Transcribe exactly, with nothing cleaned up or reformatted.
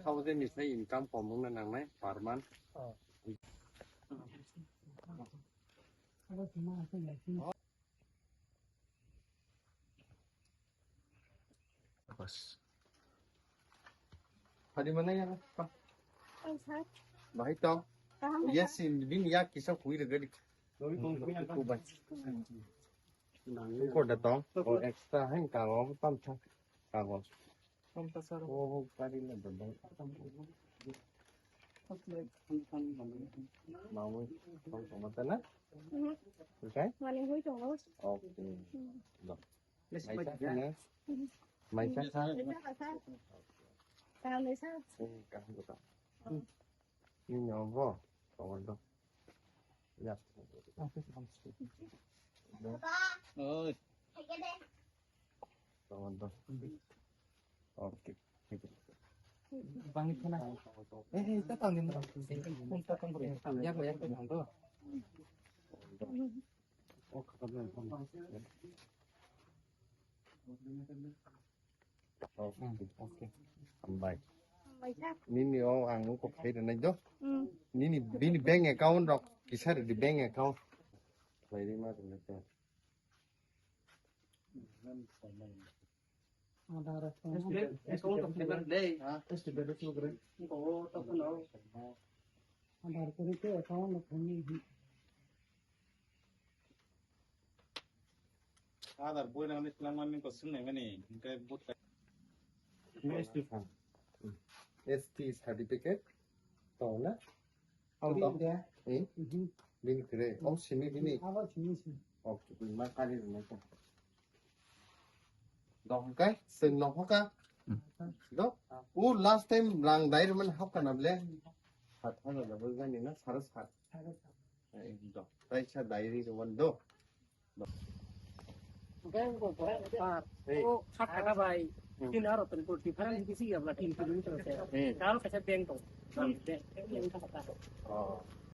Thousand ni sai income kom wngna nangnai per month. Bas. Tadi mana ya? Pak. Bahai tong. Yes, in bin ya kisa hui de gadi. Ko da tong. O extra hai kago tam tha. Kago. O kari na da. Mamu, tong tong mata na? Okay? Mani hui tongo. Okay. Maisa sa? Maisa sa? Kaham sa? Eh, kaham sa. Ini nyobo, kawan do. Ya. Oi. Kawan do. Okay. Bangni khana. Eh, eh, ta tang din. Phone ta tang bro. Ya, ya, ta tang do. Hambai. Nini o ang kok khai rwnai do. Nini bini bank account rok kisa rwdi bank account. Khlai rima rwnai ta. Aadhaar account. Account of member day. Aadhaar kori ke account of family. Aadhaar boi nangni twlangmani ko swngnaimani, hwnkhe vote ka- Ini S T form. S T certificate. Tong na? Ang tong. Eh? Bini kre. Om simi bini. Abo simi simi. Okay, bini ma kari rwnai ta. Dok hwnkhe, swng nokho ka. Dok. O last time rang dai rwmani hapkha na ble? Sat hajar da bwlgani na sare sat. Sare sat. Ekdom. Raisa diary rwmani do. Bank ko, bank ko. Hey. O sat taka bai. Hmm. Tin aro tin ko difference bisi ya bla tin kilometer se. Hmm. Kal kaisa bank to. Hmm. Bank, bank ka ta. Oh.